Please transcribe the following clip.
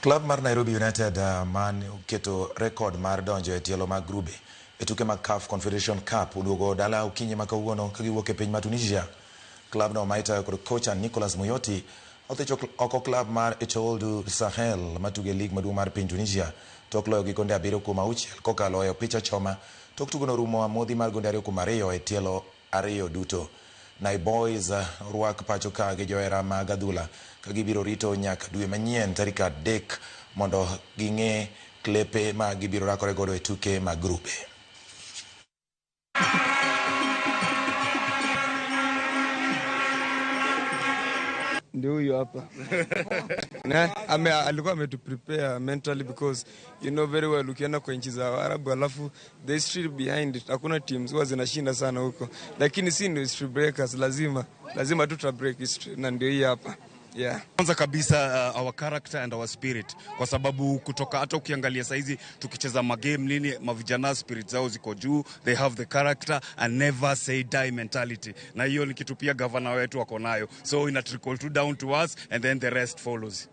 Klab mar Nairobi United man oketo rekod mar donjo e tielo mag grube e tuke mag CAF Confederation Cup oduogo dala okinyi ma kawuono ka giwuok e piny ma Tunisia. Klabno ma itayo kod kocha Nicolas Muyoti othicho oko klab mar Etoile du Sahel matugo e lig maduong' mar piny Tunisia tok loyo gi gonde 7-6 kokalo e opich achoma tok tugono rumo amodhi mar gonde 2-2 e tielo ariyo duto. Naiboys orwak pacho ka gi johera mag adhula ka gibiro rito nyaka dwe manyien tarik 3 mondo ging'e klepe ma gibiro rakore godo e tuke mag grube. Ndio huyu hapa. Ne, alikuwa ametu prepare mentally because you know very well ukienda kwa nchi za Arabu alafu the history behind it, hakuna teams huwa zinashinda sana huko, lakini si ndio history breakers, lazima tuta break history na ndio hii hapa. Yeah. Kwanza kabisa our character and our spirit, kwa sababu kutoka hata ukiangalia saizi tukicheza magame nini, mavijana spirit zao ziko juu, they have the character and never say die mentality, na hiyo ni kitu pia governor wetu wako nayo, so ina trickle to down to us and then the rest follows.